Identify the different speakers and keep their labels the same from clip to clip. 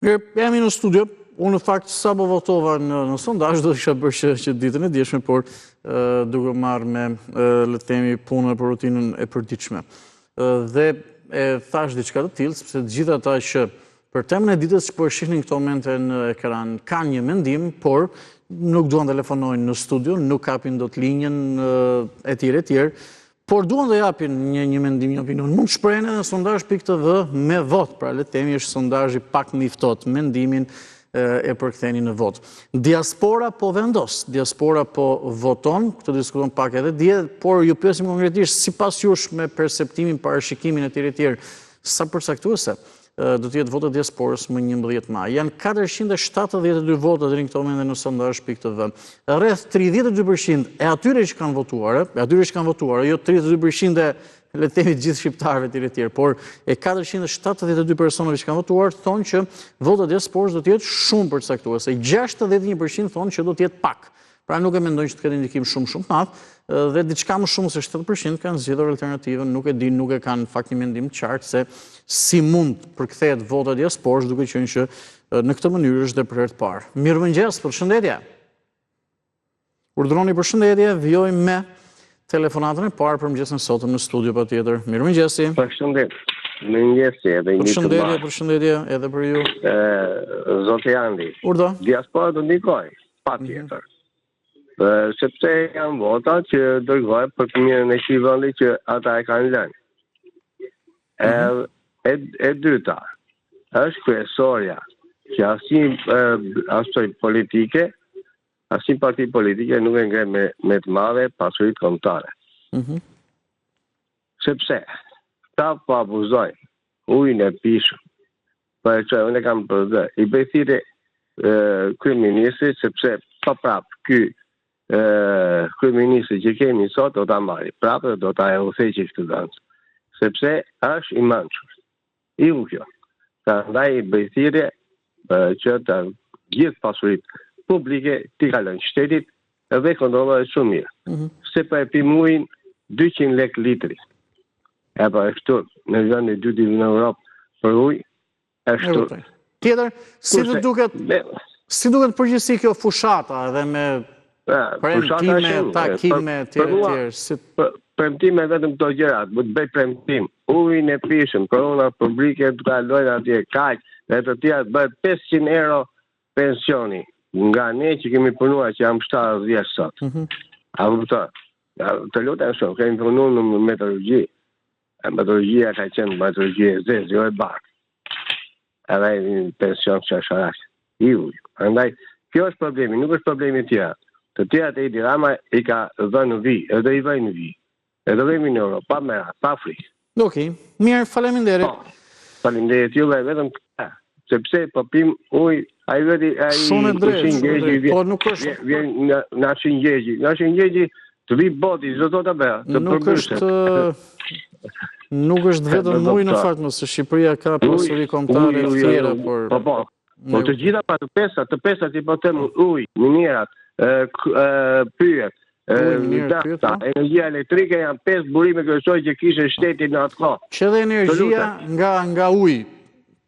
Speaker 1: Mirë, jemi në studio. Unë në fakt sapo votova në, në sondazh, do të kisha bërë që, që ditën e djeshme, por duke marrë me, le të themi, punën për rutinën e përditshme. Dhe e thashë diçka të tillë, sepse të gjithë ata që për temën e ditës që po e shihni në këto momente në ekran, kanë një mendim, por nuk duan të telefonojnë në studio, nuk kapin dot linjën e tjerë e tjerë, Por duan të japin një një mendim, një opinion. Mund të shprehen edhe në sondazh.tv me votë, pra le të themi është sondazhi pak më i ftohtë, mendimin e përktheni në votë. Diaspora po vendos, diaspora po voton, këtë diskutuam pak edhe dje, por ju pyesim konkretisht sipas jush me perceptimin, parashikimin e tjerë e tjerë, sa përcaktuese do të jetë vota e diasporës më 11 maj. Janë 472 vota deri në këto momente në sondazh.tv. Rreth 32% e atyre që kanë votuar, e atyre që kanë votuar, jo 32% e le të themi gjithë shqiptarëve të tjerë, por e 472 personave që kanë votuar thonë që vota e diasporës do të jetë shumë përcaktuese. 61% thonë që do të jetë pak. Pra nuk e mendojnë që të ketë ndikim shumë shumë të madh dhe diçka më shumë se 7% kanë zgjedhur alternativën, nuk e di, nuk e kanë në fakt një mendim të qartë se si mund të përkthehet vota e diasporës duke qenë që në këtë mënyrë është dhe për herë të parë. Mirëmëngjes, përshëndetje. Urdhëroni përshëndetje, vijojmë me telefonatën e parë për mëngjesin e sotëm në studio patjetër. Mirëmëngjesi.
Speaker 2: Përshëndetje. Mëngjesi edhe një të
Speaker 1: Përshëndetje, përshëndetje edhe për ju.
Speaker 2: Ë, zoti Andi.
Speaker 1: Urdhëro.
Speaker 2: Diaspora do ndikojë. Patjetër. Mm -hmm. Sepse janë vota që dërgohen për të mirën e këtij vendi që ata e kanë lënë. Mm -hmm. e, e dyta, është kryesorja që asnjë asnjë politike, asnjë parti politike nuk e ngre me, me të madhe pasuritë kombëtare. Mm -hmm. Sepse, ta po abuzojnë, ujin e pijshëm, Po e çoj, unë e kam PD. I bëj thirrje kryeministrit sepse pa prap ky kryeministri që kemi sot do ta marri prapë dhe do ta e udhëheqë këtë vend. Sepse është i mençur. Iku kjo. Prandaj i bëj thirrje që të gjithë pasuritë publike t'i kalojnë shtetit dhe kontrollohet shumë mirë. Mm -hmm. Se po e pim ujin 200 lek litri. E po është në vend i dyti në Europë për ujë,
Speaker 1: është Tjetër, si të duket si duket në përgjithësi kjo fushata edhe me premtime, takime etj etj,
Speaker 2: si premtime vetëm këto gjëra, të bëj premtim, ujin e pijshëm, prona publike të kalojnë atje kaq, dhe të tjera të bëhet 500 euro pensioni nga ne që kemi punuar që jam 70 vjeç sot. Mm -hmm. A kupton? Të lutem shumë, kemi punu në metalurgji. E metalurgjia ka qenë metalurgji e zezë, jo e bardhë. Edhe një pension qesharak. Iu. Prandaj, kjo është problemi, nuk është problemi tjera. Të tjerat e Edi Rama i ka vënë në vijë, edhe i vënë në vijë. Edhe vemi në Europë, pa merak, pa
Speaker 1: frikë. Okej, mirë, faleminderit. Po,
Speaker 2: faleminderit juve vetëm këtë, sepse po pim ujë, ai veti ai
Speaker 1: shumë e drejtë, shumë e drejtë. Po nuk
Speaker 2: është vjen nga nga Shëngjergji, nga Shëngjergji të vi boti, çdo do ta bëj,
Speaker 1: të nuk është nuk është vetëm ujë në fakt, se Shqipëria ka pasuri kombëtare të tjera,
Speaker 2: por Po po. Po të gjitha pa të pesa, të pesa ti po them ujë, minierat, pyjet, nafta, po. energjia elektrike janë pesë burime kryesore që kishte shteti në atë
Speaker 1: kohë. Që dhe energjia nga nga uji,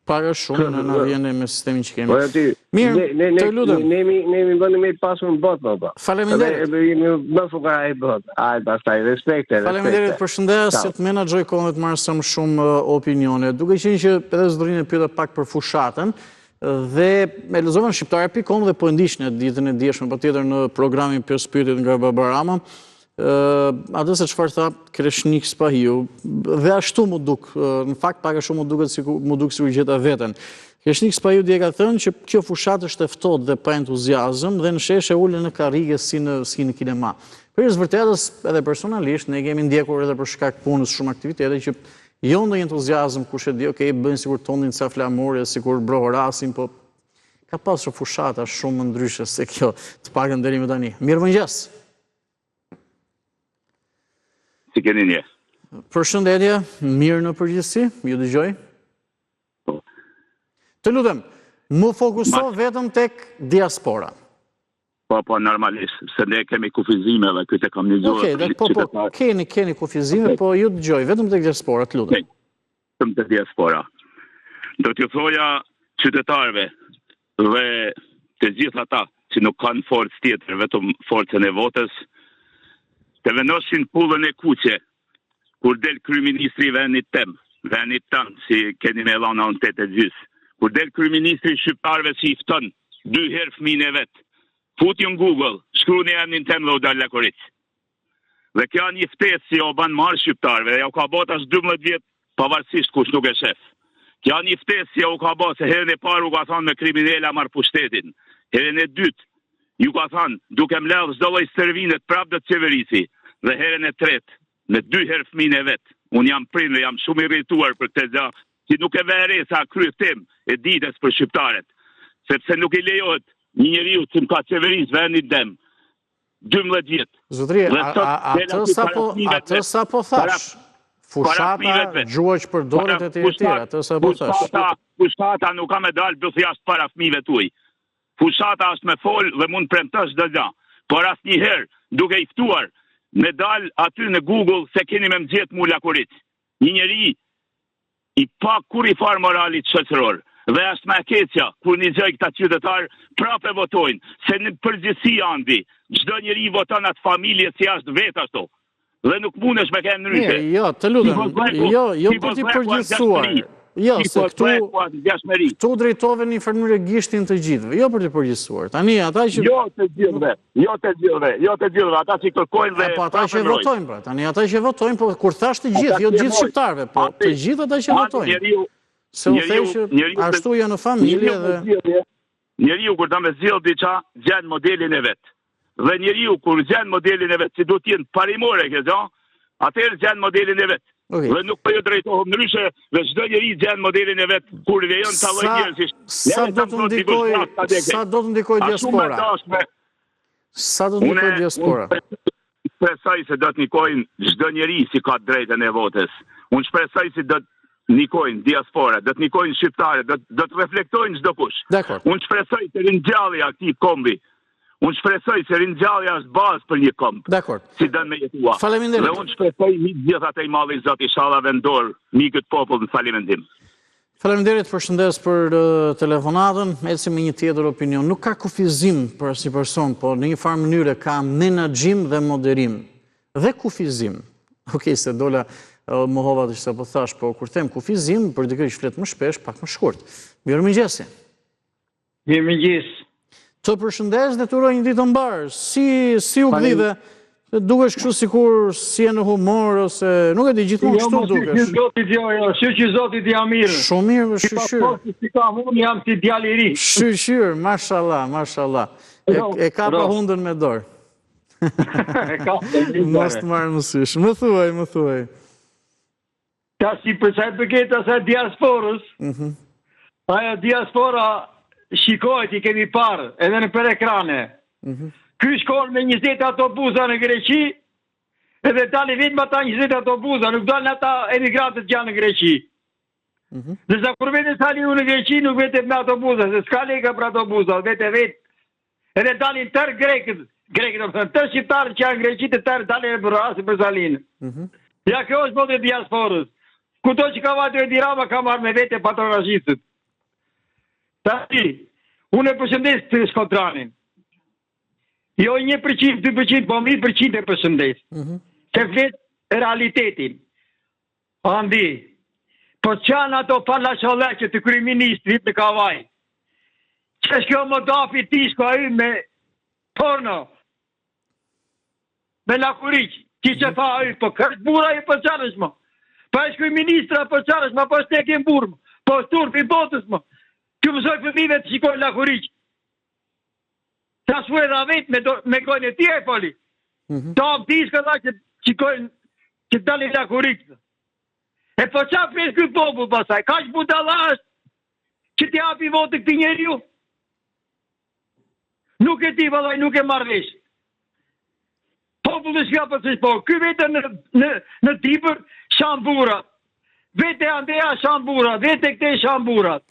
Speaker 1: pak a shumë në na vjen me sistemin që kemi.
Speaker 2: Po ti,
Speaker 1: Mirë, ne
Speaker 2: ne ne ne jemi ne jemi vendi më i pasur në botë, po.
Speaker 1: po. Faleminderit.
Speaker 2: Dhe jemi më fukara i botë. Ai pastaj respekte,
Speaker 1: respekte. Faleminderit, përshëndes që të menaxhoj kohën dhe të marr sa më shumë opinione. Duke qenë që edhe zotërinë e pyeta pak për fushatën, dhe e lexova në shqiptari.com dhe po e ndiqni ditën e djeshme patjetër në programin Pesë Pyetjet nga Babarama, atë se çfarë tha Kreshnik Spahiu dhe ashtu m'u duk, në fakt pak a shumë m'u duket sikur m'u duk sikur gjeta veten. Kreshnik Spahiu dje ka thënë që kjo fushatë është e ftohtë dhe pa entuziazëm dhe në sheshe ulen në karrige si në si në kinema. Për së vërtetës edhe personalisht ne kemi ndjekur edhe për shkak punës shumë aktivitete që Jo ndonjë entuziazëm, kush e di, ok, bëjnë sikur tundin ca flamurë, sikur brohorasin, po ka pasur fushata shumë më ndryshe se kjo, të paktën deri më tani. Mirëmëngjes!
Speaker 3: Si keni
Speaker 1: një? Përshëndetje, mirë në përgjithësi, ju dëgjoj.
Speaker 3: Po.
Speaker 1: Të lutem, m'u fokuso vetëm tek diaspora.
Speaker 3: Po, po, normalisht, se ne kemi kufizime dhe këtë kam
Speaker 1: një gjurë. Okej, okay, po, po, keni, keni kufizime, okay. po ju dëgjoj, vetëm tek diaspora, të
Speaker 3: lutem. Vetëm te diaspora. Do t'ju thoja qytetarëve dhe të gjithë ata që nuk kanë forcë tjetër, vetëm forcën e votës, të vendosin pullën e kuqe kur del kryeministri i vendit tem, vendit tënd, si keni me dhanë në tetë e gjysë. Kur del kryeministri i shqiptarëve si i fton dy herë fëmijën e vet, futju në Google, shkruani emrin tem dhe u dal lakuriq. Dhe kjo një ftesë si u ban marrë shqiptarëve, ja u ka bo tash 12 vjet pavarësisht kush nuk e shef. Kjo një ftesë si u ka bo se herën e parë u ka thonë me kriminela marr pushtetin. Herën e dytë ju ka thonë duke mbledh çdo lloj stërvinet prap do të qeverisi dhe herën e tretë me dy herë fëmijën e vet. Unë jam prind dhe jam shumë i irrituar për këtë gjë, që nuk e vë re sa kryetemë e ditës për shqiptarët, sepse nuk i lejohet një njeriu që më ka qeveris vendin tem 12 vjet.
Speaker 1: Zotëri, atë sapo atë sapo thash. Fushata, gjuha që përdoret e tjera, tjera, atë sapo
Speaker 3: thash. Fushata, fushata nuk ka me dalë buzëjashtë para fëmijëve tuaj. Fushata është me fol dhe mund të premtosh çdo gjë, por asnjëherë duke i ftuar me dal aty në Google se keni me më gjetë mu lakuriq. Një njeri i pa kurrfarë moralit shoqëror. Dhe është më e keqja, kur nigjoj këta qytetarë, prapë e votojnë, se në përgjithësi Andi, çdo njeri voton atë familje si është vetë ashtu. Dhe nuk mundesh me kenë
Speaker 1: ndryshe. Jo, të lutem, jo, jo për t'i përgjithësuar. Jo, se këtu, këtu drejtove në një farë mënyre gishtin të gjithëve, jo për t'i përgjithësuar. Tani, ata
Speaker 3: që... Jo të gjithëve, jo të gjithëve, jo të gjithëve, ata që kërkojnë
Speaker 1: dhe... Po ata që votojnë, pra, tani ata që votojnë, po kur thash të gjithë, jo të gjithë shqiptarëve, po të gjithë ata që votojnë. Se u the që ashtu janë në familje
Speaker 3: dhe... Njeriu kur do me zgjedh diçka, gjen modelin e vet. Dhe njeriu kur gjen modelin e vet, si duhet të jenë parimore kjo gjë, atëherë gjen modelin e vet. Okay. Dhe nuk po ju drejtohem ndryshe, dhe çdo njeri gjen modelin e vet kur lejon ta lloj
Speaker 1: njerëzish. Sa do të ndikojë sa do të ndikojë diaspora? Sa do të ndikojë diaspora?
Speaker 3: Shpresoj se do të ndikojnë çdo njeri si ka drejtën e votës. Unë shpresoj se do të ndikojnë diaspora, do të ndikojnë shqiptarët, do, do të reflektojnë çdokush. Unë shpresoj se ringjallja e këtij kombi, unë shpresoj se ringjallja është bazë për një komb.
Speaker 1: Dakord.
Speaker 3: Si don me jetua.
Speaker 1: Faleminderit.
Speaker 3: Dhe unë shpresoj mi gjithë atë i madhi Zot ishalla vendor mi këtë popull në falimentim.
Speaker 1: Faleminderit, përshëndes për telefonatën. Ecim me një tjetër opinion. Nuk ka kufizim për asnjë person, por në një farë mënyre ka menaxhim dhe moderim. Dhe kufizim. Okej, se dola mohova atë që sapo thash, po kur them kufizim, për dikë që flet më shpesh, pak më shkurt. Mirëmëngjesi.
Speaker 4: Mirëmëngjes.
Speaker 1: Të përshëndes dhe të uroj një ditë të mbarë. Si si u gdhive? Dukesh kështu sikur s'je në humor ose nuk e di gjithmonë jo, kështu
Speaker 4: dukesh. Jo, zoti jo, jo, shyqyr zotit jam
Speaker 1: mirë. Shumë mirë, shyqyr.
Speaker 4: Po, si kam unë jam si djalë i
Speaker 1: ri. Shyqyr, mashallah, mashallah. E, e kapa hundën me
Speaker 4: dorë.
Speaker 1: E ka. Mos të marr mësysh. Më thuaj, më thuaj.
Speaker 4: Tashi për sa i përket asaj diasporës, mm -hmm. ajo diaspora shikohet i kemi parë edhe nëpër ekrane. Mm -hmm. Ky shkon me 20 autobuza në Greqi, edhe dalin vetëm ata 20 autobuza, nuk dalin ata emigrantët që janë në Greqi. Mm -hmm. Ndërsa kur vete Saliu në Greqi, nuk vete me autobuza, se s'ka leka për autobuza, vete vetë. Edhe dalin tërë grekët, grekët, domethënë, tërë shqiptarët që janë në Greqi të tërë dalin e bërtasin për Salinë. Mm -hmm. Ja kjo është botë e diasporës. Kudo që ka vajtur Edi Rama ka marrë me vete patronazhistët. Tani, unë e përshëndes të shkodranin. Jo 1%, 2%, po 100% e përshëndes. Mm -hmm. Se flet realitetin. Andi, po ç'janë ato palaqollëqe të kryeministrit në Kavajë? Ç'është kjo modafi disko ai me porno? Me lakuriq, që që tha ai, po kështë burrë ai po çfarë është më? Po është kryeministra, po çfarë është më? Po është e burrë më? Po është turpi i botës më? T'ju mësoj fëmijëve të shikojnë lakuriq. Ta shu edhe vetë me, do, me gojën e tij e foli. Mm -hmm. Ta disko dha që shikojnë që dalin lakuriq. E po ça pret ky popull pastaj? Kaq budalla është që t'i japi votë këtij njeriu? Nuk e di vallai, nuk e marr vesh. Populli s'ka për po. Ky vete në në në Dibër shan burrat. Vete andeja shan burrat, vete këtej shan burrat.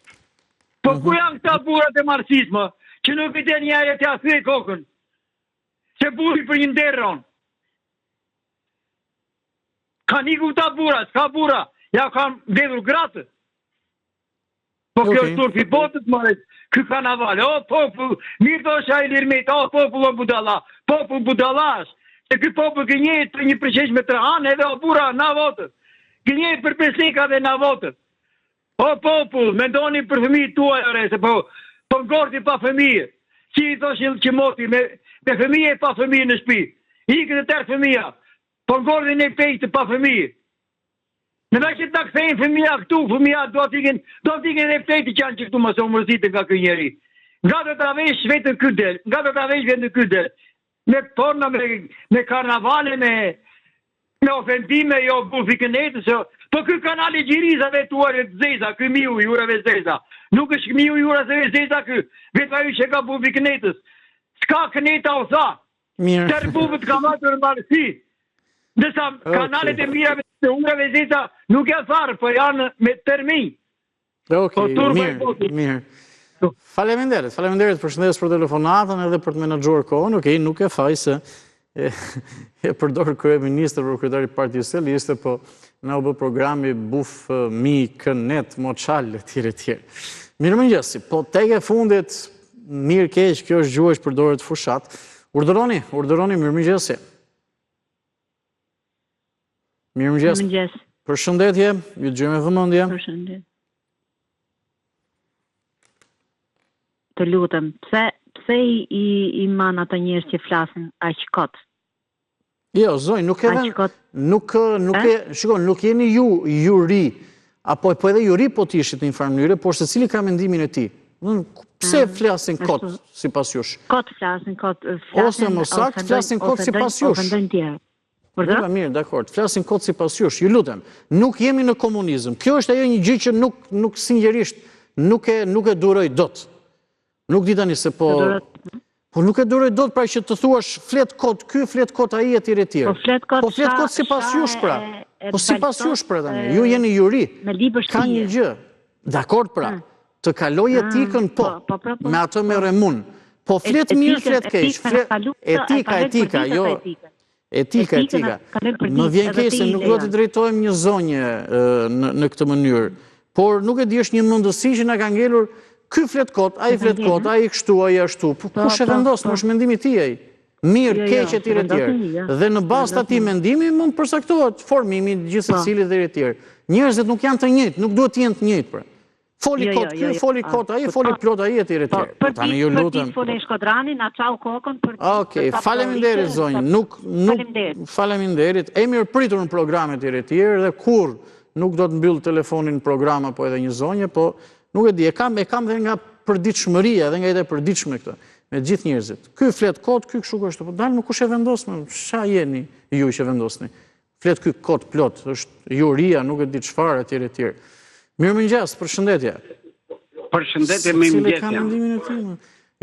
Speaker 4: Po ku mhm. janë këta burrat e Malësisë më, që nuk i del njëherë t'ia thyej kokën. Se burri për një nder rron. Kanë ikur këta burra, s'ka burra, ja kanë mbledhur gratë. Po kjo është turpi i botës, more, ky karnaval, o popull, mirë thoshte ai Ilir Meta, o popull o budalla, popull budalla është, se ky popull gënjehet për një përshesh me trahan edhe o burra na votët, gënjehet për pesë leka dhe na votët. O popull, mendoni për fëmijët tuaj, ore, se po, po ngordhni pa fëmijë, si i thoshin që moti, me, me fëmijë e pa fëmijë në shtëpi, ikën të tërë fëmija, po ngordhin ne pejtë pa fëmijë. Në vend që të na kthejnë fëmija këtu, fëmija do të ikin, do të ikin edhe pleqtë që janë që këtu mos u mërzitën nga ky njeri. Nga do ta vesh vetëm ky del, nga do ta vesh vetëm ky del. Me porna, me, me karnavale, me, me ofendime, jo bufi kënetës, jo. Po ky kanal i gjirizave tuaj të zeza, ky miu i urave zeza. Nuk është miu i urave zeza ky, vetë ajo që ka bufi kënetës. S'ka këneta u tha.
Speaker 1: Mirë.
Speaker 4: Tërë bufët ka matur në malësi. Ndërsa okay. kanalet e mirave të ujërave zeza nuk janë tharë, po janë me tërmi.
Speaker 1: Ok, po, mirë, mirë. Po. Faleminderit, faleminderit përshëndes për telefonatën edhe për të menaxhuar kohën. Okej, nuk ke faj se e, e përdor kryeministër për kryetari i Partisë Socialiste, po na u bë programi buf mi kënet moçal e tjerë e tjerë. Mirëmëngjesi, po tek e fundit mirë keq, kjo është gjuhë që përdoret fushatë. Urdhëroni, urdhëroni mirëmëngjesi. Mirëmëngjes.
Speaker 5: Mirëmëngjes.
Speaker 1: Përshëndetje, ju dëgjoj me vëmendje.
Speaker 5: Përshëndetje. Të lutem, pse pse i i, i man ata njerëz që flasin aq kot?
Speaker 1: Jo, zonjë, nuk e
Speaker 5: kot.
Speaker 1: Nuk nuk e, shiko, nuk jeni ju juri apo po edhe juri po të ishit në një farë mënyre, por secili ka mendimin e tij. Pse mm. flasin kot sipas
Speaker 5: jush? Kot flasin kot, flasin
Speaker 1: ose më saktë flasin kot sipas jush.
Speaker 5: Ofendojnë tjerë.
Speaker 1: Mirë, mirë, dakord. Flasin kot sipas jush. Ju lutem, nuk jemi në komunizëm. Kjo është ajo një gjë që nuk nuk sinqerisht nuk e nuk e duroj dot. Nuk di tani se po Po nuk e duroj dot pra që të thuash flet kot ky, flet kot ai etj etj.
Speaker 5: Po flet kot.
Speaker 1: Po flet kot sipas jush pra. Po sipas jush pra tani. Ju jeni juri.
Speaker 5: Me libër
Speaker 1: Ka një gjë. Dakord pra. Mm. Të kaloj mm. etikën po.
Speaker 5: po, po, po
Speaker 1: me atë merrem unë. Po flet mirë, flet keq. Flet etika, etika, jo. Etika, etika. Më vjen keq se nuk do t'i drejtohem një zonje në, në këtë mënyrë. Por nuk e di është një mendësi që na ka ngelur, ky flet kot, ai flet kot, ai kështu, ai ashtu. Po, po kush e po, vendos, po. është mendimi i tij ai. Mirë, jo, jo, keq e tjerë e tjerë. Dhe në bazë të atij mendimi mund të përcaktohet formimi i gjithsecilit dhe e tjerë. Njerëzit nuk janë të njëjtë, nuk duhet të jenë të njëjtë pra. Foli jo, kot jo, ky, jo, foli kot ai, foli plot ai etj etj.
Speaker 5: Po, për tani ju lutem. Për foli shkodrani na çau kokën
Speaker 1: për Okej, faleminderit zonjë. Nuk nuk faleminderit. E mirëpritur në program etj etj dhe kurrë nuk do të mbyll telefonin në program apo edhe një zonje, po nuk e di, e kam e kam dhe nga përditshmëria, edhe nga jeta e përditshme këtë, me gjithë njerëzit. Ky flet kot, ky kështu kështu, po dalë më kush e vendos më, ça jeni ju që vendosni. Flet ky kot plot, është juria, nuk e di çfarë etj etj. Mirëmëngjes, përshëndetje.
Speaker 6: Përshëndetje, mirëmëngjes.
Speaker 1: Ka mendimin e tij.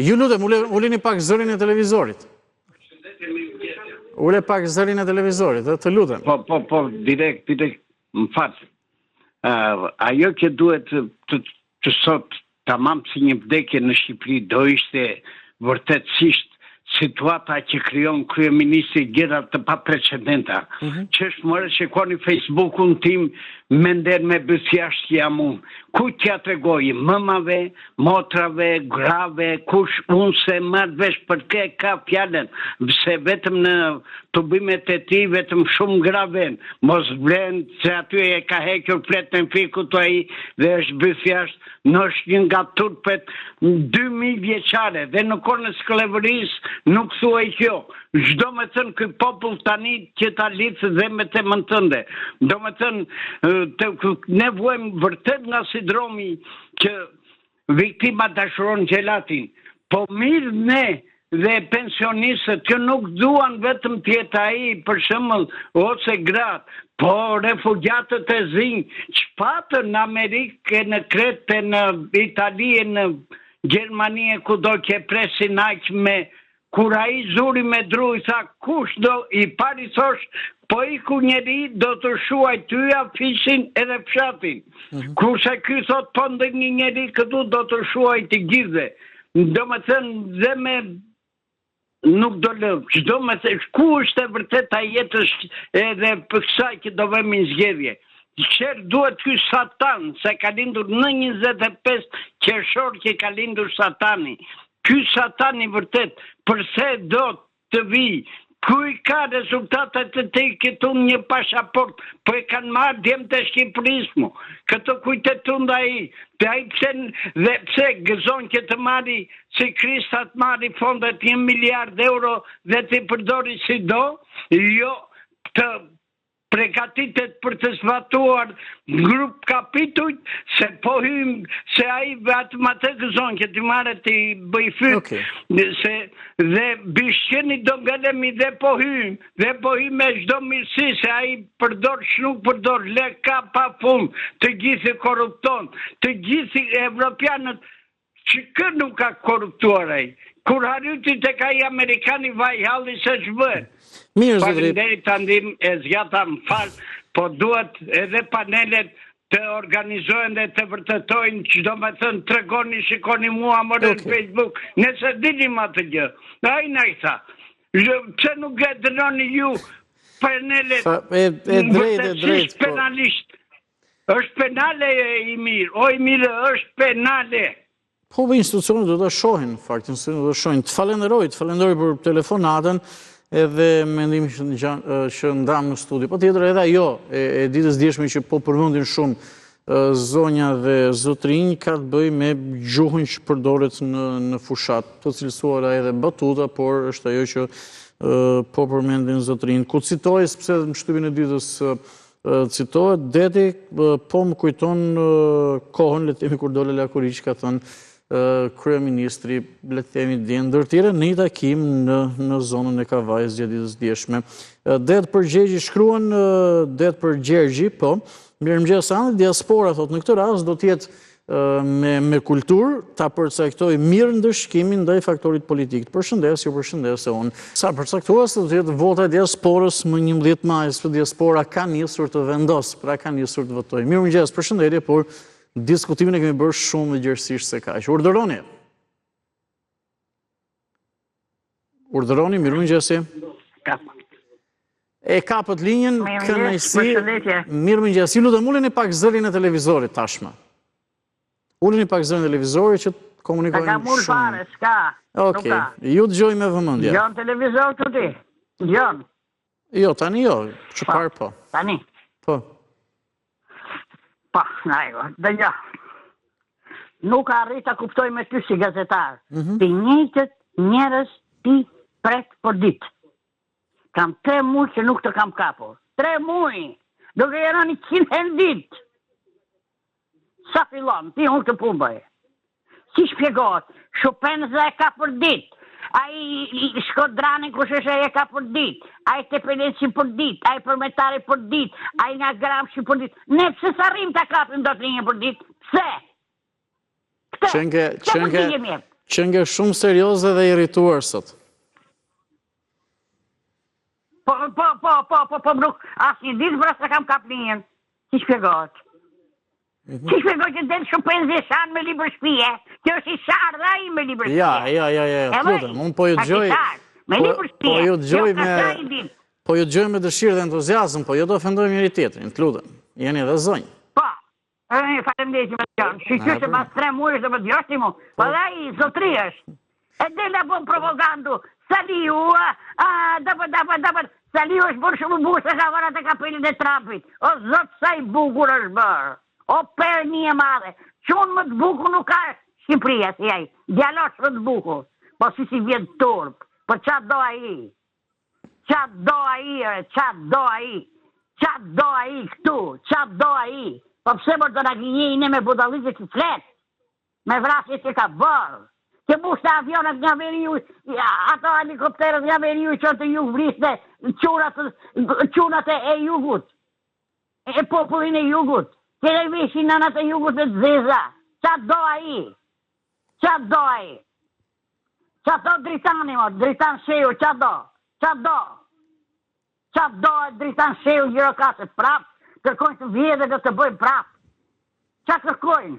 Speaker 1: Ju lutem, ule, uleni pak zërin e televizorit. Ule pak zërin e televizorit, dhe të lutem.
Speaker 6: Po, po, po, direkt, direkt, më fal. Uh, ajo që duhet të, të, të sot Tamam si një vdekje në Shqipëri do ishte vërtetësisht situata që krijon kryeministri gjëra të paprecedenta. Mm -hmm. Ç'është more shikoni Facebookun tim me nder me bythjashtë që jam unë. Kujt t'ia tregoj? Mëmave, motrave, grave, kush unë s'e marr vesh për kë e ka fjalën, se vetëm në tubimet e tij vetëm shumë gra vjen, mos vlen se aty e ka hequr fletën e fikut ai dhe është bythjashtë Është një nga turpet 2000 vjeçare dhe në kohën e skllevërisë nuk thuhej kjo. Ç'do me thënë ky popull tani që ta lidh dhe me temën tënde. Do me thënë të, ne vuajmë vërtet nga sindromi që viktima dashuron xhelatin. Po mirë ne dhe pensionistët që nuk duan vetëm të jetë ai për shembull ose gratë, po refugjatët e zinj ç'patën në Amerikë e në Kretë e në Itali e në Gjermani e kudo që e presin aq me kur ai zuri me dru i tha kush do i pari thosh po iku njeri do të shuaj tyja fisin edhe fshatin mm -hmm. kurse ky thot po ndonjë njeri këtu do të shuaj të gjithëve Domethënë dhe me nuk do lë, ç'do me thënë, ku është e vërteta e jetës edhe për kësaj që do vemi në zgjedhje. Qer duhet ky satan, se ka lindur në 25 qershor që ka lindur satani. Ky satan i vërtet, përse do të vijë? Ku i ka rezultatet e tij këtu një pasaport, po e kanë marrë djemtë e Shqipërisë mo. Këto kujt e tund ai, dhe ai pse dhe pse gëzon që të marri si Krista të marri fondet një miliard euro dhe t'i përdori si do, jo të pregatitet për të zbatuar grup kapitujt se po hym se ai atë ma të gëzon që t'i marrë t'i bëj fyt okay. se dhe bishqeni do ngelemi dhe po hym dhe po hym me çdo mirësi se ai përdor ç'nuk përdor lek ka pa fund të gjithë korrupton të gjithë evropianët Që kë nuk ka korruptuar ai? Kur harryti tek ai amerikani vaj halli se ç'bëhet.
Speaker 1: Mirë zotëri.
Speaker 6: Faleminderit Andi e zgjata më fal, po duhet edhe panelet të organizohen dhe të vërtetojnë ç'do me thënë tregoni shikoni mua more në Facebook, nëse dinim atë gjë. Ai na i tha. Pse nuk e dënoni ju panelet?
Speaker 1: E e drejtë e drejtë.
Speaker 6: Po. Penalisht. Është penale i mirë, o i mirë është penale.
Speaker 1: Po, po institucionet do të shohin, në fakt, institucionet do të shohin. Të falenderoj, të falenderoj për telefonatën edhe mendimin që, që ndamë në studio. Patjetër edhe ajo e, e ditës djeshme që po përmendin shumë zonja dhe zotërinj ka të bëjë me gjuhën që përdoret në, në fushatë, të cilësuara edhe batuta, por është ajo që po përmendin zotërinjtë. Ku citoj, sepse në shtypin e ditës Citohet Deti, po më kujton kohën, le të themi kur dole lakuriq, ka thënë kryeministri, le të themi dje ndër tjera, në një takim në, në zonën e Kavajës gjatë ditës djeshme. Det për Gjergji shkruan, det për Gjergji, po, mirëmëngjes Andi, diaspora, thotë, në këtë rast do të jetë me, me kulturë ta përcaktojë mirë ndëshkimin ndaj faktorit politik. Të përshëndes, ju përshëndes e unë. Sa përcaktuese do të jetë vota e diasporës më 11 maj, sepse diaspora ka nisur të vendosë, pra ka nisur të votojë. Mirëmëngjes, përshëndetje, por diskutimin e kemi bërë shumë më gjerësisht se kaq. Urdhëroni. Urdhëroni, mirëmëngjesi. E kapët linjën, kënaqësi. Mirëmëngjes. Ju lutem, uleni pak zërin e televizorit tashmë. Uleni pak zërin e televizorit që të komunikojmë
Speaker 7: shumë. Ka mul fare, s'ka.
Speaker 1: Okej, ju dëgjoj me vëmendje.
Speaker 7: Dëgjon televizor këtu ti? Dëgjon?
Speaker 1: Jo, tani jo, që po, parë po.
Speaker 7: Tani?
Speaker 1: Po.
Speaker 7: Po, në rregull, dëgjo. Nuk arrij ta kuptoj me ty si gazetar. Mm -hmm. Të njëjtët njerëz ti pret për ditë. Kam tre muj që nuk të kam kapur. Tre muj! Duke i rënë 100 herë ditë. Sa fillon, ti unë të punë bëj. Si shpjegohet, Shupenza e ka për ditë, ai Shkodrani kush është ai e ka për ditë, ai Tepelenci për ditë, ai Përmetari për ditë, ai nga Gramshi për ditë. Ne pse s'arrijmë ta kapim dot një për ditë? Pse?
Speaker 1: Këtë, qenke, qenke, qenke shumë serioze dhe irrituar sot.
Speaker 7: Po, po, po, po, po, po, nuk, asnjë ditë pra s'e kam kap linjën. Si shpjegohet? Mhm. Si shpjegohet që del Shupenzi e shan me libër shpie, që është i sharë dhe ai me libër shpie.
Speaker 1: Ja, ja, ja, ja, ja, lutem, unë po ju dëgjoj...
Speaker 7: Me po, libër shpie,
Speaker 1: po ju dëgjoj jo, me... Po ju dëgjoj me dëshirë dhe entuziazëm, po jo të ofendojmë njëri-tjetrin, të lutem. Jeni edhe zonjë.
Speaker 7: Po, E, faleminderit që më dëgjon. Shyqyr që pas tre muajsh do më dëgjosh ti mu. Po dhe ai zotri është. E del na bën propagandë. Saliu, a, a, da da da Saliu është bërë shumë i bukur se ka vënë atë kapelin e Trumpit. O zot sa i bukur është bërë. O perni e madhe. Çun më të bukur nuk ka Shqipëria si ai. Djalosh më të bukur. Po si s'i vjen turp. Po ça do ai? Ça do ai ore, ça do ai? Ça do ai këtu? Ça do ai? Po pse mor do na gënjejë ne me budalliqe që flet? Me vrasje që ka bërë? Që mbushte avionët nga veriu, ato helikopterët nga veriu që të jug vriste çunat, çunat e, e jugut, e popullin e jugut, që e vishin nënat e jugut me të zeza. Ça do ai? Ça do ai? Ça do Dritani mo, Dritan Shehu, ça do? Ça do? Ça do Dritan Shehu Gjirokastër, prap, kërkojnë të vjedhin dhe të bëjnë prap. Ça kërkojnë?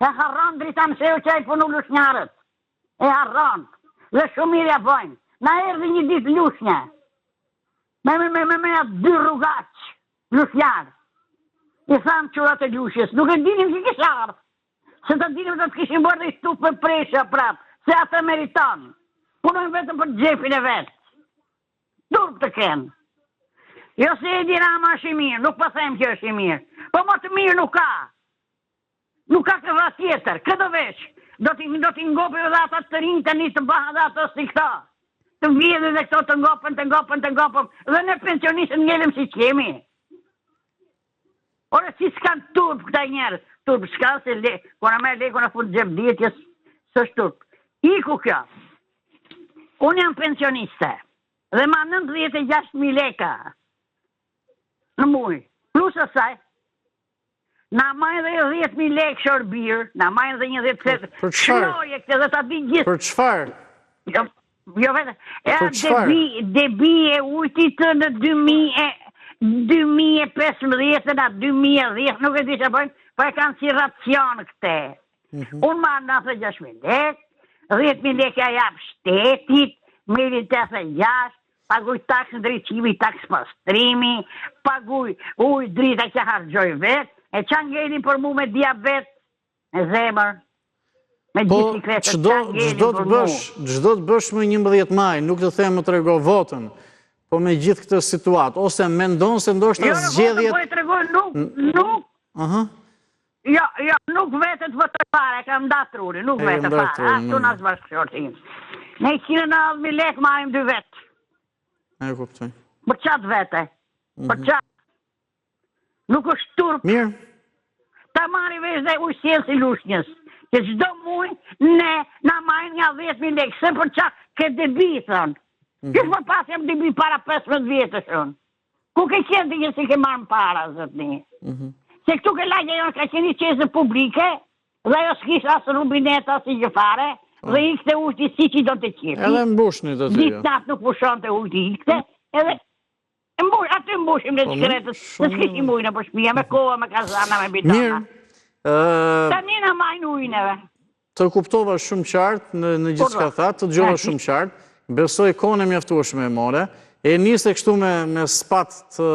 Speaker 7: E harron Dritan Shehu që i punu lushnjarët. E harron. Dhe shumë mirë ja bëjnë. Na erdhi një ditë Lushnja. Me me me me me atë dy rrugaç. Lushnjar. I thamë çurat e Lushnjës, nuk e dinim që kish ardhë. Se ta dinim do të kishim bërë dhe tufë me presha prapë, se atë meriton. Punojnë vetëm për xhepin e vet. Turp të kenë. Jo se Edi Rama është i mirë, nuk po them që është i mirë. Po më të mirë nuk ka. Nuk ka këva tjetër, kë do vesh? Do t'i do t'i ngopim edhe ata të rinj tani të bëhen dhe ato si këta. Të vjedhin dhe këto të ngopen, të ngopen, të ngopen. Dhe ne pensionistët ngelim siç jemi. Ore si s'kan turp këta njerëz, turp s'ka se le, kur na merr lekun e fut xhep dihet s'është turp. Iku kjo. Unë jam pensioniste dhe marr 96.000 leka në muj. Plus asaj, na majnë dhe 10.000 lekë shërbir, na majnë dhe një 10 për,
Speaker 1: për çfarë?
Speaker 7: Shnoje këtë dhe ta di gjithë.
Speaker 1: Për çfarë?
Speaker 7: Jo, jo vetë. E debi, debi e ujtit në 2000 e 2015 në 2010, nuk e di që bëjnë, po e kanë si racion këte. Mm -hmm. Unë marr 96.000 lekë, 10.000 lekë ja jap shtetit, merri 86, paguj taksë ndriçimi, taksë pastrimi, paguj ujë drita që harxhoj vetë, e ça ngelin për mu me diabet, me zemër, me
Speaker 1: po,
Speaker 7: bicikletë,
Speaker 1: ç'do, ç'do të bësh, ç'do të bësh më 11 maj, nuk të them më trego votën, po me gjithë këtë situatë, ose mendon se ndoshta
Speaker 7: jo,
Speaker 1: zgjedhjet...
Speaker 7: Jo, po e tregoj, nuk, nuk,
Speaker 1: Aha.
Speaker 7: Jo, jo, nuk vete të votoj fare, e kam nda trurin, nuk vete fare, as unë as bashkëshorti im. Ne 190.000 lekë marrim dy vetë.
Speaker 1: E kuptoj.
Speaker 7: Për ça të vete? Për mhm. ça? Nuk është turp.
Speaker 1: Mirë.
Speaker 7: Ta marri vesh dhe ujësjellësi i Lushnjës, që çdo muj ne na marrin nga 10.000 lekë, se për ça ke debi, thonë. Mm -hmm. Qysh më pas jam debi para 15 vjetësh unë. Ku ke qenë ti që s'i ke marrë para, zotni? Mm -hmm. Se këtu ke lagja jonë ka qenë një çezmë publike, dhe ajo s'kish as rubinet, as i gjë fare, po. dhe ikte ujti siç i donte qejfi.
Speaker 1: Edhe mbushnit aty.
Speaker 7: Ditë natë nuk pushonte ujti ikte, edhe e mbush, aty mbushim ne po, shkretët, se s'kishim ujë nëpër shpia, me kova, me kazana, me bidona.
Speaker 1: Mirë.
Speaker 7: Tani na majnë ujin edhe.
Speaker 1: Të kuptova shumë qartë në, në gjithçka thatë, të dëgjova shumë qartë, besoj kohën e mjaftueshme e more, e nise kështu me, me spat të,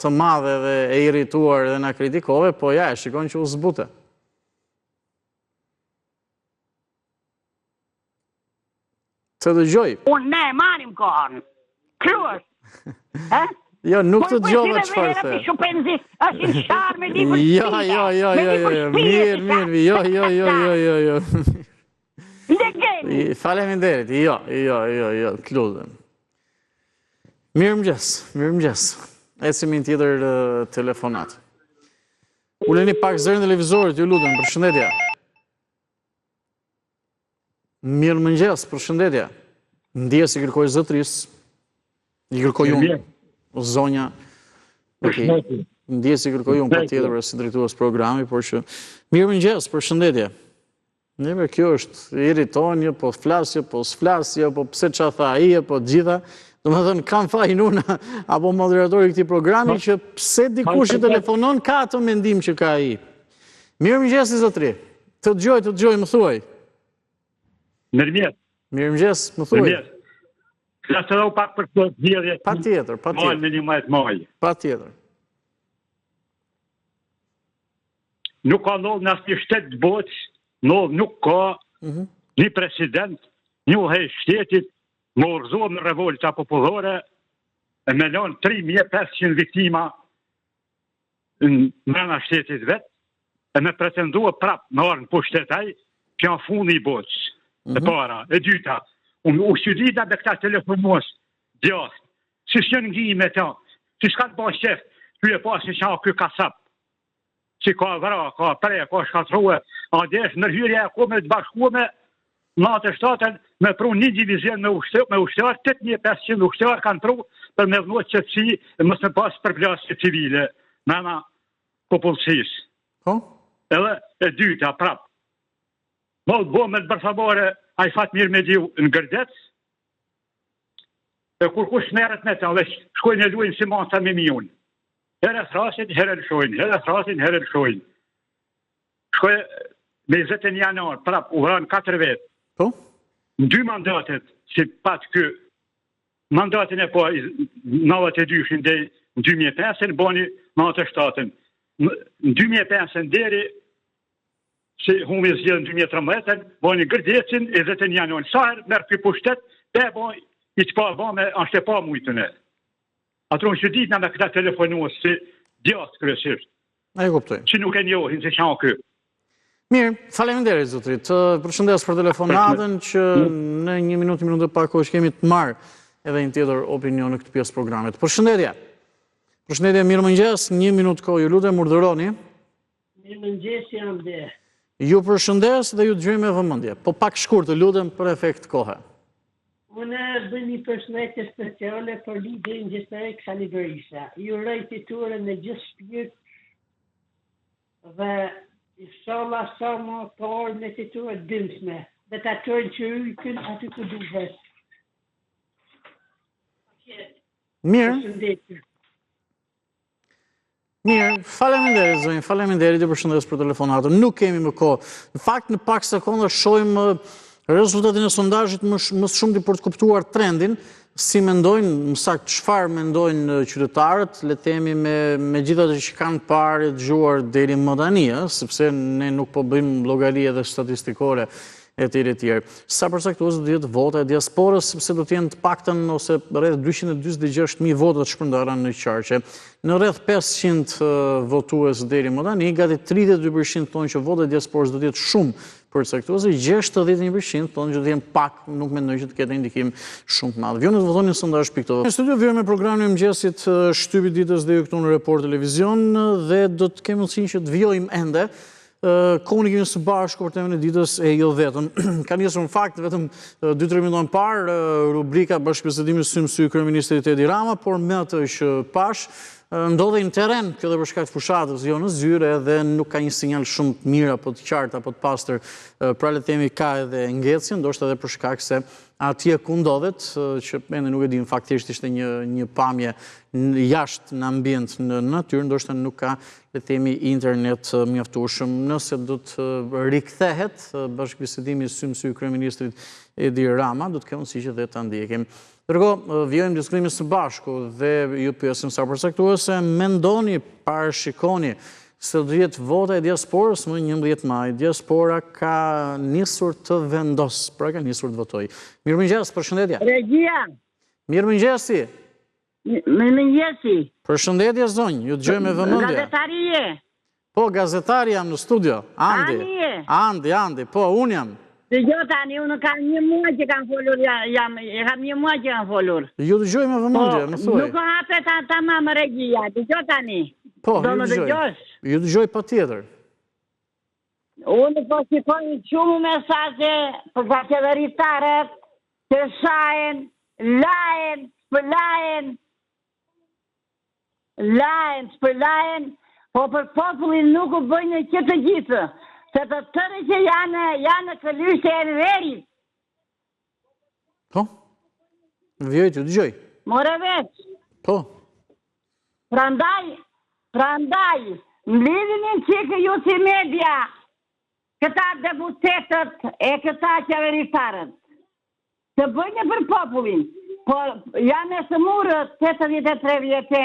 Speaker 1: të madhe dhe e irrituar dhe na kritikove, po ja, e shikon që u zbute. Të dëgjoj.
Speaker 7: Unë ne e marrim kohën. Kështu është.
Speaker 1: Ë? Jo, nuk të dëgjova çfarë the.
Speaker 7: Po shupenzi, është i sharë me libër
Speaker 1: Jo, jo, jo, jo, jo, jo, mirë, mirë, jo, jo, jo, jo, jo, jo.
Speaker 7: Legeni.
Speaker 1: Faleminderit. Jo, jo, jo, jo, të lutem. Mirëmëngjes, mirëmëngjes. Ecim me një tjetër telefonatë. Uleni pak zërin e televizorit, ju lutem, përshëndetje. Mirëmëngjes, përshëndetje. Ndjesë i kërkoj zotërisë, i kërkoj unë, zonja. Okej. Ndjesë i kërkoj unë, patjetër, për si drejtues programi, por që... Mirëmëngjes, përshëndetje. Neve, kjo është irritohen, jo, po flas, jo, po s'flas, jo, po pse ça tha ai, jo, po gjitha. Domethënë, kam fajin unë, apo moderatori i këtij programi, që pse dikush që telefonon ka atë mendim që ka ai. Mirëmëngjes, zotëri. Të dëgjoj, të dëgjoj, më thuaj.
Speaker 4: Mirëmëngjes.
Speaker 1: Mirëmëngjes, më thuaj.
Speaker 4: Mirëmëngjes. Flas edhe pak për këto zgjedhje.
Speaker 1: Patjetër, patjetër.
Speaker 4: Më 11 maj.
Speaker 1: Patjetër.
Speaker 4: Nuk ka ndodhur në asnjë shtet të botës, ndodh nuk ka mm -hmm. një president, një udhëheqës shtetit, me u rrëzu me revolta popullore e me lënë 3500 viktima në mrena shtetit vet, e me pretendua prap me ardhë në pushtet ai, kjo është fundi i botës. Mm -hmm. E mhm. para, e dyta, unë u çudita me këta telefonues, djathtë, si s'janë ngi me ta, si s'kanë ba qef, ty e pa si qa ky kasap, si ka vra, ka pre, ka shkatrue, a desh ndërhyrja e Kombeve të Bashkume, 97 me pru një divizion me ushtar, me ushtar 8500 ushtar kanë pru për me vnu qetësi e mos me pas përplasje civile mrena popullsisë.
Speaker 1: Po?
Speaker 4: Edhe e dyta, prap. Mo bombën bërthamore, ai Fatmir Mediu në Gërdec, e kurkush s'merret me ta, veç shkojnë e lujnë si maca me miun. Herë thrasin, herë lëshojnë, herë thrasin, herë lëshojnë. Shkoj me 21 janar, prap u vranë 4 vetë.
Speaker 1: Po?
Speaker 4: Në dy mandatet, si pat ky, mandatin e parë 92-shin deri në 2005-ën, boni 97-ën. Në 2005 deri si humi zgjedhjet në 2013, boni Gërdecin e 21 janar. Sa herë merr ky pushtet, pe bo i të pa ba me është e pa mujtë në. Atëherë unë që ditë na me këta telefonues si djathtë kryesisht.
Speaker 1: E kuptoj.
Speaker 4: Që nuk e njohin se çka ky.
Speaker 1: Mirë, faleminderit zotëri. Të përshëndes për telefonatën që në një minutë, minutë e pak kohë që kemi të marr edhe një tjetër opinion në këtë pjesë programit. Përshëndetje. Përshëndetje, mirëmëngjes, një minutë kohë, ju lutem urdhëroni.
Speaker 8: Mirëmëngjes, jam dhe.
Speaker 1: Ju përshëndes dhe ju dëgjoj me vëmendje. Po pak shkurt, të lutem për efekt kohe.
Speaker 8: Unë bëj një përshëndetje speciale për liderin gjithsecik Sali Berisha. I uroj fitoren me gjithë shpirt dhe inshallah sa më parë me fitore të bindshme dhe ta çojnë çyrykun aty ku duhet.
Speaker 1: Mirë. Përshëndetje. Mirë, faleminderit zonjë, faleminderit ju përshëndes për telefonatën. Nuk kemi më kohë. Në fakt në pak sekonda shohim rezultatin e sondazhit më më së shumti për të kuptuar trendin, si mendojnë, më saktë çfarë mendojnë qytetarët, le të themi me me gjithë atë që kanë parë e dëgjuar deri më tani, ë, sepse ne nuk po bëjmë llogari edhe statistikore e tjerë e tjerë. Sa përcaktuese do të jetë vota e diasporës, sepse do të jenë të paktën ose rreth 246.000 vota të shpërndara në qarqe. Në rreth 500 votues deri më tani, gati 32% thonë që vota e diasporës do të jetë shumë përcaktuese, 61% thonë që do të jenë pak, nuk mendoj që të ketë ndikim shumë të madh. Vijoni të votoni në sondazh.tv. Në studio vijojmë me programin e mëngjesit shtypi i ditës dhe ju këtu në Report Televizion dhe do të kemi mundësinë që të vijojmë ende Komunikimin së bashku për temën e ditës e jo vetëm. Ka nisur në fakt vetëm 2-3 minuta më parë rubrika bashkëbisedimi sy më sy kryeministrit Edi Rama, por me atë që pashë, ndodhej në terren, kjo dhe për shkak të fushatës, jo në zyre dhe nuk ka një sinjal shumë të mirë apo të qartë apo të pastër. Pra le të themi ka edhe ngecje, ndoshta edhe për shkak se atje ku ndodhet, që ende nuk e di, në fakt thjesht ishte një një pamje jashtë në ambient në natyrë, ndoshta nuk ka le të themi internet mjaftueshëm. Nëse do të rikthehet bashkëbisedimi sy më sy i kryeministrit Edi Rama, do të kemi mundësi që dhe ta ndjekim. Ndërkohë, vijojmë diskutimin së bashku dhe ju pyesim sa përcaktuese, mendoni, parashikoni se do të jetë vota e diasporës më 11 maj. Diaspora ka nisur të vendosë, pra ka nisur të votojë. Mirëmëngjes, përshëndetje.
Speaker 7: Regjia.
Speaker 1: Mirëmëngjesi.
Speaker 7: Mirëmëngjesi.
Speaker 1: Përshëndetje zonjë, ju dëgjoj me vëmendje.
Speaker 7: Gazetari je?
Speaker 1: Po, gazetari jam në studio. Andi.
Speaker 7: Andi je?
Speaker 1: Andi, Andi, po, unë jam.
Speaker 7: Dëgjo tani, unë kam një muaj që kam folur, jam, e kam një muaj që kam folur.
Speaker 1: Ju dëgjoj me vëmendje,
Speaker 7: po,
Speaker 1: më thuaj.
Speaker 7: Nuk hapet tamam regjia, dëgjo tani.
Speaker 1: Po, ju dëgjoj. Ju dëgjoj patjetër.
Speaker 7: Unë po shikoj shumë mesazhe për ca qeveritarët që shajnë, lajnë, shpërlajnë, lajnë, shpërlajnë, po për popullin nuk u bëjnë që të gjithë, se të tërë që janë, janë këlyshë të Enverit.
Speaker 1: Po, vijoj t'ju dëgjoj.
Speaker 7: More vesh.
Speaker 1: Po.
Speaker 7: Prandaj, prandaj, mblidhini çikë ju si media, këta deputetët e këta qeveritarët, të bëjnë për popullin, po jam e sëmurë 83 vjeçe,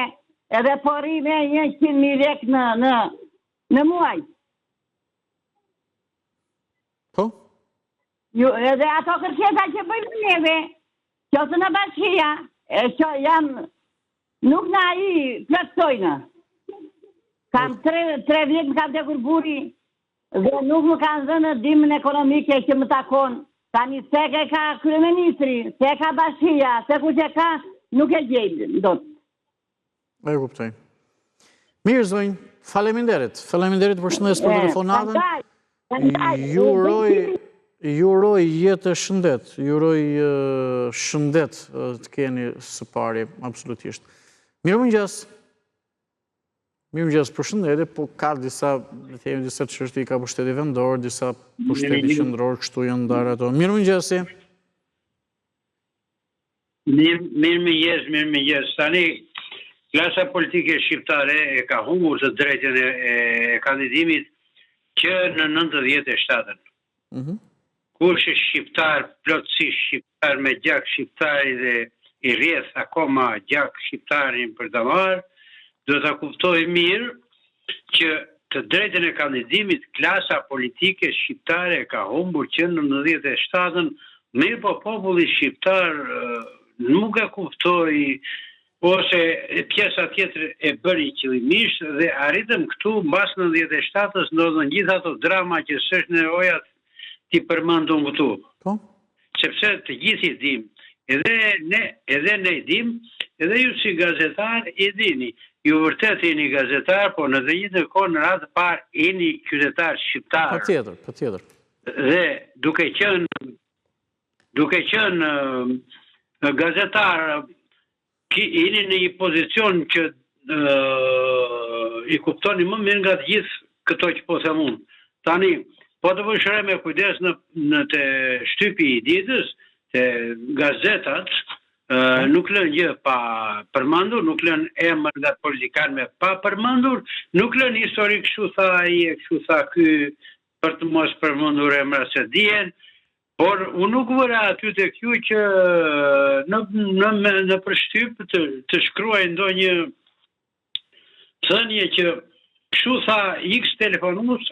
Speaker 7: edhe po rri me 100.000 lek në, në, në muaj.
Speaker 1: Po?
Speaker 7: Ju, edhe ato kërkesa që bëjmë neve, qoftë në bashkia, e që janë, nuk na i plotësojnë. Kam tre, tre vjet më ka vdekur burri dhe nuk më kanë dhënë ndihmën ekonomike që më takon. Tani se e ka kryeministri, se e ka bashkia, se kush e ka, nuk e gjej dot.
Speaker 1: E kuptoj. Mirë, zonjë, faleminderit. Faleminderit përshëndes për telefonatën. Ju uroj, ju uroj jetë e shëndet. Ju uroj shëndet të keni së pari, absolutisht. Mirëmëngjes. Mirëmëngjes, përshëndetje, po ka disa, le të themi disa çështje i ka pushteti vendor, disa pushteti qendror, kështu janë ndarë ato. Mirëmëngjesi.
Speaker 6: Mirë, mirëmëngjes, mirëmëngjes. Tani, klasa politike shqiptare e ka humbur të drejtën e, e kandidimit që në 97-ën. Mm -hmm. Kush është shqiptar, plotësisht shqiptar me gjak shqiptari dhe i rrjedh akoma gjak shqiptari nëpër damar, duhet ta kuptojë mirë. që të drejtën e kandidimit klasa politike shqiptare e ka humbur që në 97-ën, mirëpo populli shqiptar nuk e kuptoi ose pjesa tjetër e bëri qëllimisht dhe arritëm këtu mbas 97-ës ndodhën gjithë ato drama që s'është nevoja t'i përmend unë këtu.
Speaker 1: Po.
Speaker 6: Sepse të gjithë i dimë, edhe ne, edhe ne i dimë, edhe ju si gazetar i dini. Ju vërtet jeni gazetar, po në të njëjtën kohë në radhë të parë jeni qytetar shqiptar.
Speaker 1: Patjetër, patjetër.
Speaker 6: Dhe duke qenë duke qenë gazetar jeni në një pozicion që i kuptoni më mirë nga të gjithë këto që po them unë. Tani, po të vësh re me kujdes në, në te shtypi i ditës, te gazetat, nuk lënë gjë pa përmendur, nuk lënë emër nga politikanëve pa përmendur, nuk lënë histori kështu tha ai e kështu tha ky për të mos përmendur emra se dihen, Por unë nuk vë re aty tek ju që në në në nëpër shtyp të të shkruaj ndonjë thënie që kështu tha X telefonues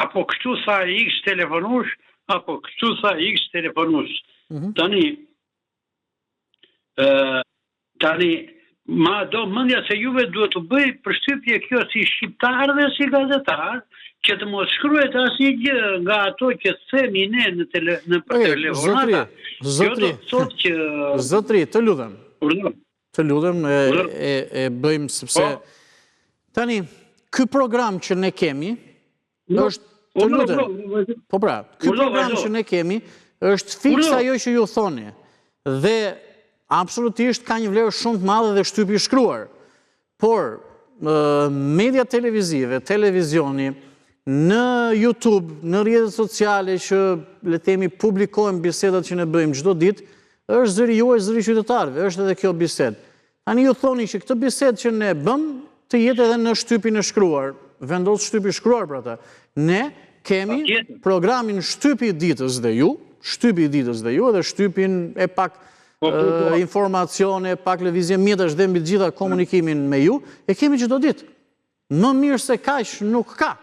Speaker 6: apo kështu tha X telefonues apo kështu tha X telefonues. Mm -hmm. Tani ë Tani, ma do mendja se juve duhet t'ju bëjë përshtypje kjo si shqiptar dhe si gazetar, që të mos shkruhet asnjë gjë nga ato që themi ne në tele, në për
Speaker 1: telefonata. Zotri, zotri,
Speaker 6: thotë që
Speaker 1: zotri, të lutem.
Speaker 6: Urdhëro.
Speaker 1: Të lutem e, e, e bëjmë sepse po. tani ky program që ne kemi është të lutem. Po pra, ky program që ne kemi është fiks ajo që ju thoni. Dhe absolutisht ka një vlerë shumë të madhe dhe shtypi i shkruar. Por media televizive, televizioni, në YouTube, në rrjetet sociale që le të themi publikojmë bisedat që ne bëjmë çdo ditë, është zëri juaj, zëri i qytetarëve, është edhe kjo bisedë. Tani ju thoni që këtë bisedë që ne bëmë të jetë edhe në shtypin e shkruar. Vendos shtypi i shkruar për atë. Ne kemi programin shtypi i ditës dhe ju, shtypi i ditës dhe ju edhe shtypin e pak po, po, po. informacione, pak lëvizje mjetesh dhe mbi të gjitha komunikimin me ju, e kemi çdo ditë. Më mirë se kaq nuk ka.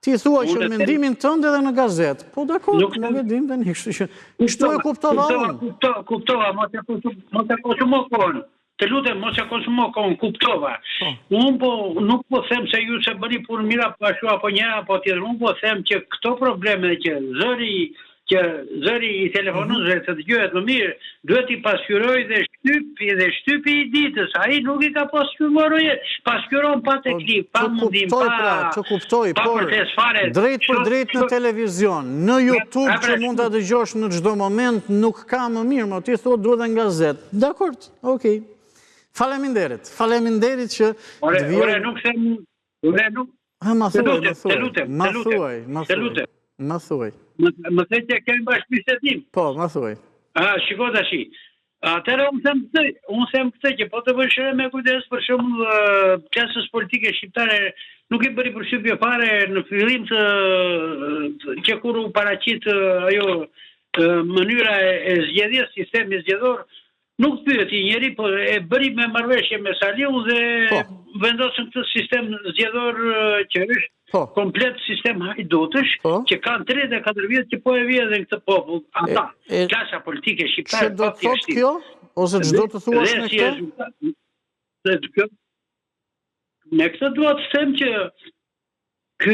Speaker 1: Ti thua që mendimin tënd edhe në gazetë. Po dakord, nuk, nuk e dim tani, kështu që kështu e kuptova
Speaker 6: unë. Kuptova, kuptova, mos e konsum, mos e konsumo kohën. Të lutem, mos e konsumo kohën, kuptova. Po. Unë po nuk po them se ju s'e bëni punë mirë apo ashtu apo njëra apo tjetër. Unë po them që këto probleme që zëri që zëri i telefonuesve mm -hmm. të dëgjohet më mirë, duhet t'i pasqyrojë dhe shtypi dhe shtypi i ditës. Ai nuk i ka pasqyruar, pasqyron pa po, teklif, pa mundim,
Speaker 1: pa pra, të kuptoj, pa por fare. Drejtpërdrejt në televizion, në YouTube që mund ta dëgjosh në çdo moment, nuk ka më mirë, më ti thua duhet edhe në gazetë. Dakord, okay. Faleminderit. Faleminderit që
Speaker 6: Ore, ore nuk them Ore
Speaker 1: nuk Ha, ma thuaj, ma thuaj. Ma thuaj, ma thuaj. Ma
Speaker 6: thuaj. Më the që kemi bashkëbisedim.
Speaker 1: Po, ma thuaj.
Speaker 6: A, shiko tashi. Atëherë unë them këtë, unë them këtë që po të vësh re me kujdes për shembull klasës politike shqiptare nuk i bëri përshtypje fare në fillim të që kur u paraqit ajo mënyra e, e zgjedhjes, sistemi zgjedhor, Nuk pyeti njeri, po e bëri me marrëveshje me Saliun dhe po. vendosën këtë sistem zgjedhor që është po. komplet sistem hajdutësh, po. që kanë 34 vjet që po e vjedhin këtë popull, ata, e, e, klasa politike shqiptare.
Speaker 1: Ç'do të thotë kjo? Ose ç'do të thuash me këtë?
Speaker 6: Dhe kjo me këtë dua të them që Ky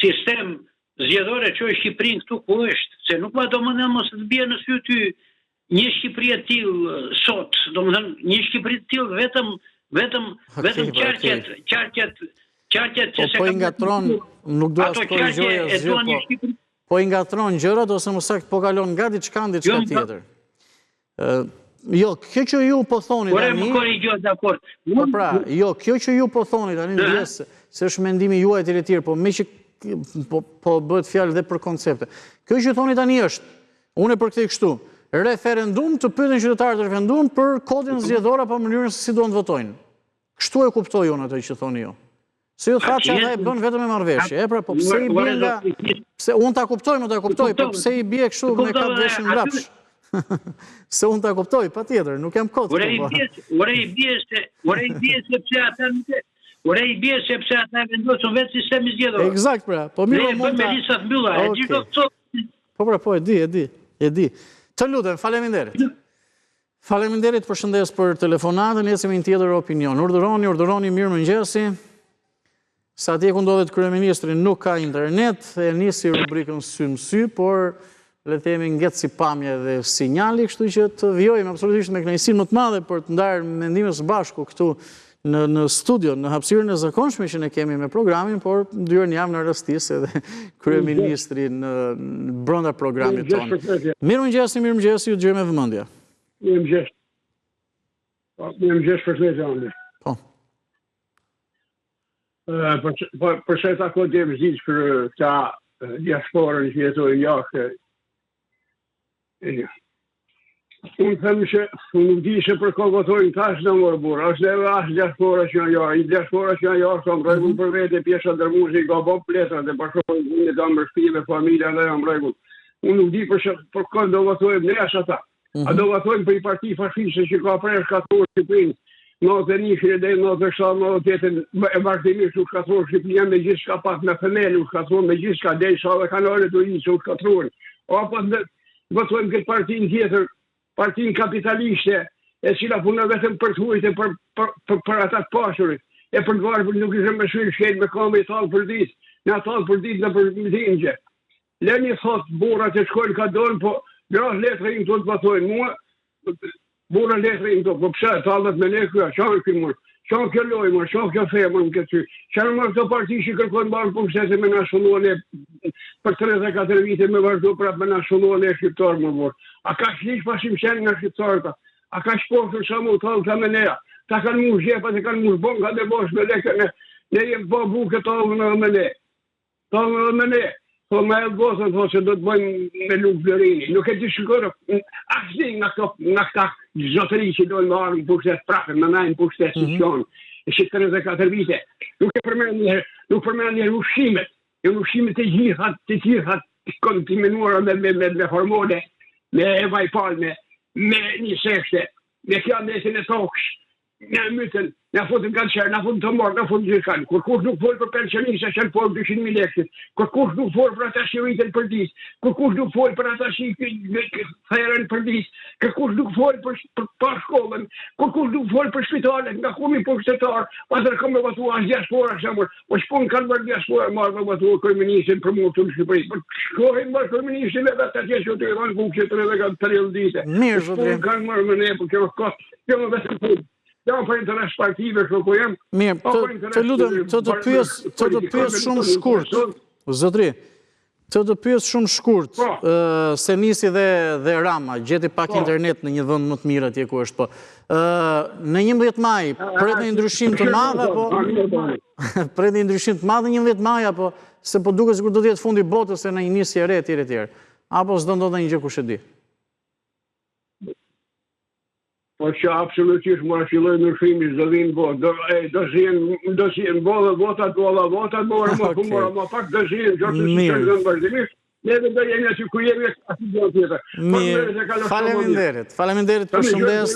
Speaker 6: sistem zgjedhor e çoi Shqipërinë këtu ku është, se nuk ma do mendja mos të bie në sy ty një Shqipëri e tillë sot, domethënë një Shqipëri të tillë vetëm vetëm okay, vetëm qarqet, okay. qarqet, qarqet
Speaker 1: që po, po i ngatërron, nuk dua të korrigjoj asgjë, po, po i ngatërron gjërat ose më saktë po kalon nga diçka në diçka jo, tjetër. Jo, kjo që ju po thoni
Speaker 6: tani... Ore, më korrigjo, dakord.
Speaker 1: Po pra, jo, kjo që ju po thoni tani, ndjesë, se është mendimi juaj të tjerë, po meqë po, po bëhet fjalë dhe për koncepte. Kjo që thoni tani është, unë e përkthej kështu, referendum të pyeten qytetarët referendum për kodin zgjedhor apo mënyrën se si duan të votojnë. Kështu e kuptoj unë atë që thoni ju. Se ju thatë që ata e bënë vetëm me marrëveshje, e pra, po pse i bie nga... Pse unë ta kuptoj, më ta kuptoj, po pse i bie kështu me kap veshin mbrapsht? Se unë ta kuptoj, patjetër, nuk jam kot.
Speaker 6: Ore i po. bie, ore i bie se, ore i bie sepse ata nuk e...
Speaker 4: Ore i bie sepse ata e vendosën vetë sistemin zgjedhor.
Speaker 1: Ekzakt pra. Po mirë,
Speaker 4: mund ta. Me lista të mbyllura, e di do të
Speaker 1: thotë. Po pra, po e di, e di. E di. Të lutem, faleminderit. Faleminderit, përshëndes për telefonatën, ecim me një tjetër opinion. Urdhëroni, urdhëroni, mirëmëngjesi. Se atje ku ndodhet kryeministri nuk ka internet, e nisi rubrikën sy më sy, por le të themi ngec si pamje dhe sinjali, kështu që të vijojmë absolutisht me kënaqësinë më të madhe për të ndarë mendime së bashku këtu në në studio, në hapësirën e zakonshme që ne kemi me programin, por dy herë në javë na rastis edhe kryeministri në brenda programit tonë. Mirëmëngjesi, mirëmëngjesi, ju dëgjoj me
Speaker 9: vëmendje. Mirëmëngjes. Po, mirëmëngjes përshëndetje Andi.
Speaker 1: Po.
Speaker 9: Për, për, për sa i takon temës për këta diasporën që jetojnë jashtë, Unë them që unë nuk di se për kë votojnë tash në mor burrë, as neve as diaspora që janë jashtë, i diaspora që janë jashtë kanë rregull mhm. për vete, pjesa dërmuese i ka bë letrat e bashkojnë punë të në shtëpi me familja dhe janë rregull. Unë nuk di për për kë do votojmë ne as ata. Mm -hmm. A do votojmë për një parti fashiste që ka prerë shkatërruar Shqipërinë, 91 e deri 97, 98 e vazhdimisht u shkatërruar Shqipëria me gjithçka pat me themel u shkatërruar me gjithçka derisa edhe kanalet e ujit u shkatërruan. Apo votojmë këtë partinë tjetër, partinë kapitaliste, e cila punon vetëm për të huajt e për, për, për, për ata të pasurit, e për të varfrit nuk i zë me sy shkel me këmbë i tall për ditë, na tall për ditë në për mitingje. Leni thot burrat që shkojnë ka donë, po gratë le të rrinë këtu të votojnë mua, burrat le të rrinë këtu, po pse tallet me ne kjo, ça është ky mor, ça kjo lojë mor, ça kjo femër në këtë sy, ça në mor këto parti që kërkojnë marrë pushtet me na sundu ne për 34 vite me vazhdu prapë me na sundu ne shqiptarë mor burrë. A kaq keq pasim qenë nga shqiptarët, a kaq poshtër sa me u tallë këta me nea, ta kanë mush xhepat e kanë mush bankat e bosh me lekë, ne, ne jem pa bukë tallen edhe me ne. Tallen edhe me ne, po me e votën, thotë se do të bëjmë me lugë pluhuri. Nuk e di shikor, asnjë nga këto, nga këta zotëri që dojnë me ardhë në pushtet prapë, me nejt në pushtet si mm -hmm. e si 34 vite. Nuk e përmend njëherë, nuk përmend njëherë ushqimet, janë ushqimet të gjitha, të gjitha të kontaminuara me, me, me, me hormone, me vaj palme, me niseshte, me kjo mesin e tokës, Na mytën, na futën kancer, na futën tumor, na futën gjithçka. Kurkush nuk fol për pensionista që janë por 200.000 lekë. Kurkush nuk fol për ata që rriten për ditë. Kurkush nuk fol për ata që theren për ditë. Kurkush nuk fol për për, për shkollën. Kurkush nuk fol për spitalet, nga ku mi pushtetar. Atëherë kam me votu as diaspora shembull. Po ç'punë kanë bërë diaspora marrë me votu kryeministrin për mua këtu në Shqipëri. Po shkojnë më kryeministrin e vetë atje që të i bukë që 34 ditë.
Speaker 1: Mirë, zotëri.
Speaker 9: Ç'punë kanë marrë me ne, po kjo kot. Kjo më vetëm punë. Kjo për interes partive, kështu ku
Speaker 1: jam. Mirë, të, të lutem, të të pyes, të të pyes shumë shkurt. Zotëri, të të pyes shumë shkurt, po. se nisi dhe dhe Rama, gjeti pak po. internet në një vend më të mirë atje ku është po. Ë, në 11 maj, pret një ndryshim të madh apo pret një ndryshim të madh në 11 maj apo se po duket sikur do të jetë fundi i botës e në një nisje e re etj etj. Apo s'do ndodhë ndonjë gjë kush e di.
Speaker 9: Po që absolutisht më filloi ndryshimi s'do vinë botë, do, e, do zihen, do zihen boll votat, bolla votat, më më okay. më më pak do zihen, gjë të si që vazhdimisht, neve do jemi aty ku jemi, asnjë gjë tjetër.
Speaker 1: Mirë, faleminderit, faleminderit përshëndes.